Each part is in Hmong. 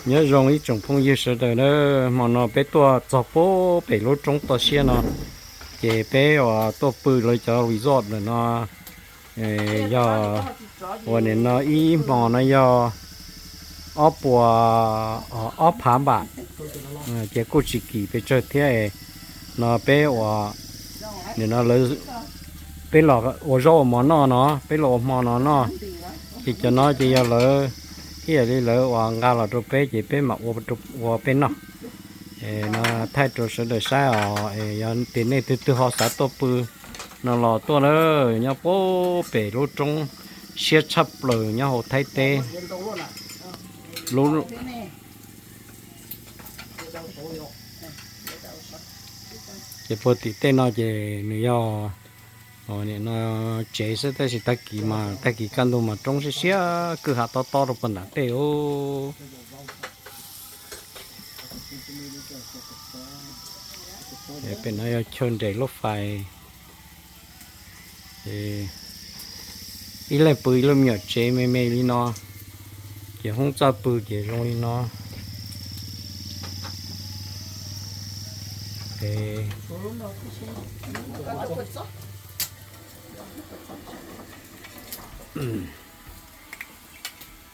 Nyob zoo ib tsoom phooj ywg sawv daws na, hmo no peb tuaj txog pem lub roob toj siab no, ces peb uas tuaj pw lawv cov resort lawm no, yog uas nim no ib hmo no yog ob puas ob phav npam, ces kuj tsis kim pes tsawg thiab. No peb uas nim no lawv, peb los ua zaub ua mov noj no, peb los ua hmo no noj, ces cov no ces yog lawv ib yam li lawv uas nqa los rau peb ces peb mam ua peb noj. No thaij rau sawv daws saib os, yog tias nej twg twg ho xav tuaj pw no los tuaj na, nyob pem lub roob siab tshaj plaws nyob hauv Thaib teb. Lub Ces puag tim tej no ces nws yog nim no tsev xwb, tab sis tag kis mas tag kis kaj ntug mas roob siab siab kwj ha tob tob rau puag nram tej os. Pem no yog chaw nres lub fais. Ib leeg pw ib lub me nyuam tsev me me li no, ces hoob txaj pw ces zoo li no.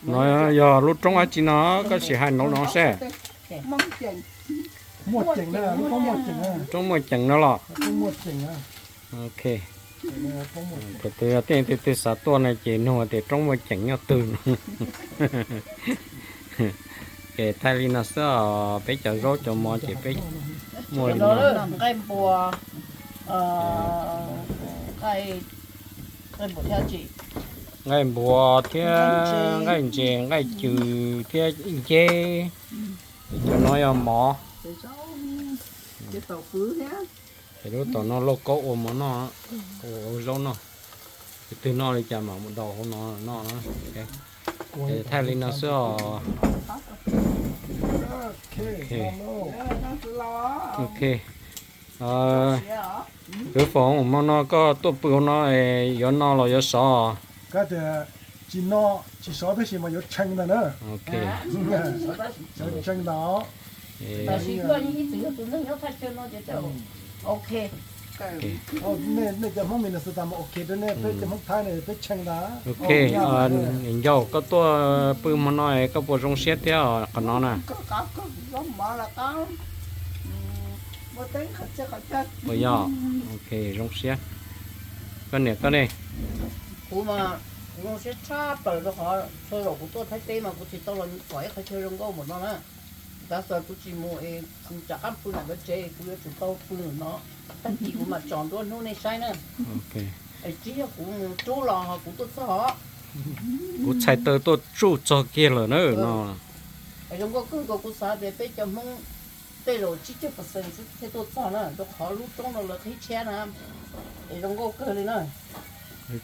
No yog lub roob dab tsi no, koj sim hais nrov no seb. Roob Muaj Ceem no los? Ok. Tus twg yog tej twg xav tuaj no ces nug tias roob Muaj Ceem nyob twg no. Ces thaij li no xwb os, peb cov zaub cov mov ces peb muaj li no. Nqaij npua thiab nqaij ntses, nqaij cws thiab nceb. Cov no yog mov. Ces lub tom no lauj kaub ua mov noj, ua zaub noj. Ces twg noj li cas mam mus daus hauv no noj. Ces thaij li no xwb os. Ok. Kwv Foom, hmo no koj tuaj pw hauv no, yuav noj los yuav sov? Koj tias tsis noj tsis sov tab sis mas yuav tshee ntag na. Tshee ntag. Nej cov Hmoob Minnesota mas ok rau nej, peb cov Hmoob Thaib ne peb tshee ntag. Ok, ncauj koj tuaj pw hmo no koj puas zoo siab thiab qhov no na? Puas yog? Ok, zoo siab. Koj niam koj ne? Kuv mas kuv zoo siab tshaj plaws rau qhov txhua zaus kuv tuaj Thaib teb mas kuv tsis tau los pom ib qhov chaw zoo nkauj npaum no na. Tav xas kuv tsis mus es kuv rov qab pw nram lawv tsev, kuv yuav tsum tau pw no. Tag kis kuv mam tsom nruab hnub nej saib na. Es tsis yog kuv mus rub los kuv tuaj txog. Kuv txhais taw tuaj tsuj txog kiag lawm na no. Zoo nkauj kawg nkaus, kuv xav tias peb cov Hmoob tej zaum tsib caug percent xwb thiaj tuaj txog na, rau qhov lub roob no lawv qhib tshiab na. Es zoo nkauj kawg li na.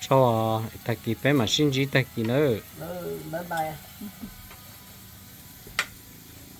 Tso, tag kis peb mam sib ntsib tag kis na.